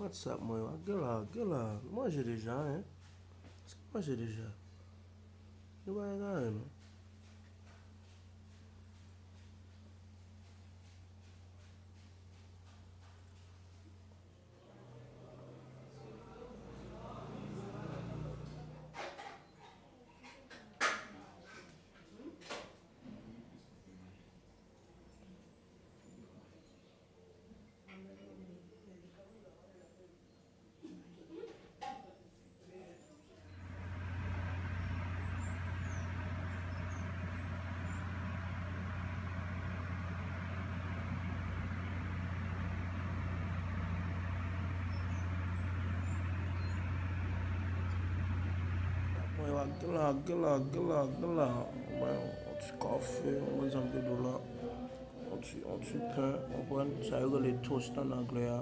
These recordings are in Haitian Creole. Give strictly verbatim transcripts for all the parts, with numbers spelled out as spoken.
WhatsApp mwen yo, gen la, gen la, nou manje deja, en? Èske nou manje deja? Nou pa egare, non? Mwen yo ak gen la, gen la, gen la, gen la. Mwen, yon ti kafe, yon bann zanm de dola. Yon ti, yon ti pen, w konprann? Sa yo rele toast an anglè a.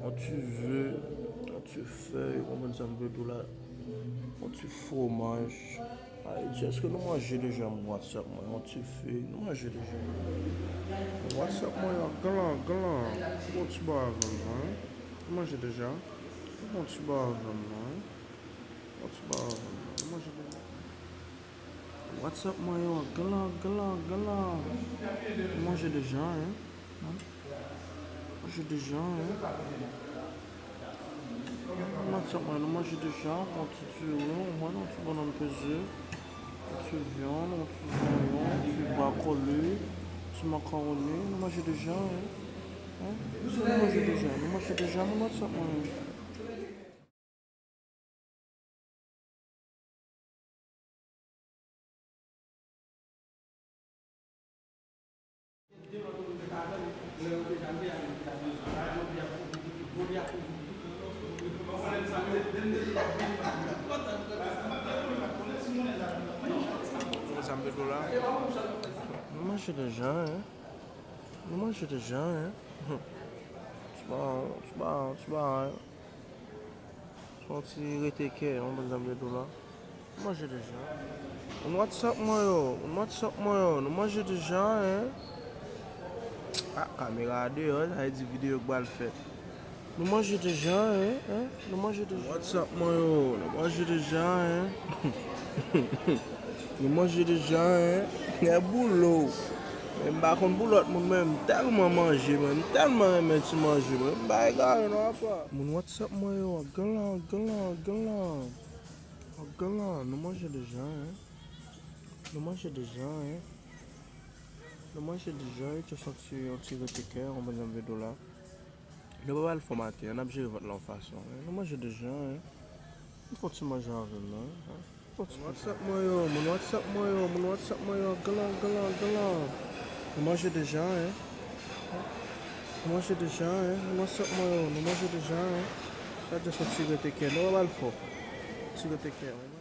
Yon ti ze, yon ti fèy, w konprann sa m vle di w la? Yon ti fwomaj. Ayiti, èske nou manje deja? M WhatsApp mwen, yon ti fèy, nou manje deja? M WhatsApp mwen, yo, galan, galan. Yon ti bò avè m, non? Nou manje deja? Yon ti bò avè m, non? Yon ti bò avè m, non? Nou manje deja? WhatsApp mwen yo, galan, galan, galan. Nou manje deja, en? Manje deja, en? WhatsApp mwen, nou manje deja, yon ti diri, mwen, yon ti bannann peze, yon ti vyann, yon ti zonyon, yon ti bwakoli, ti makawoni, nou manje deja, en? En? Nou manje deja, nou manje deja, nou WhatsApp mwen yo. Nou manje deja, en? Nou manje deja, en? Ti bagay, ti bagay, ti bagay. Fè yon ti rete kè, yon bann zanm de dola. Nou manje deja. Moun WhatsApp mwen yo, moun WhatsApp mwen yo, nou manje deja, en? Ah, kamera a deyò, sa vle di videyo k pral fèt. Nou manje deja, en? En? Nou manje deja. WhatsApp mwen yo, nou manje deja, en? Nou manje deja, en? Nèg boulo. Men m pa konn pou lòt moun, men m tèlman manje, men m tèlman renmen ti manje, men m pa egare non, apa. Moun WhatsApp mwen yo, galan, galan, galan. Galan, nou manje deja, en? Nou manje deja, en? Nou manje deja, wi, jis yon ti, yon ti rete kè, yon bann zanm de dola. Nou pa pral fò maten an, n ap jere vant la yon fason, en? Nou manje deja, en? Nou fè yon ti manje avè m, non, en? Fè yon ti... Moun WhatsApp mwen yo, moun WhatsApp mwen yo, moun WhatsApp mwen yo, galan, galan, galan. Nou manje deja, en? Nou manje deja, en? Moun WhatsApp mwen yo, nou manje deja, en? Sa jis yon ti rete kè, nou pa pral fò. Ti rete kè, en?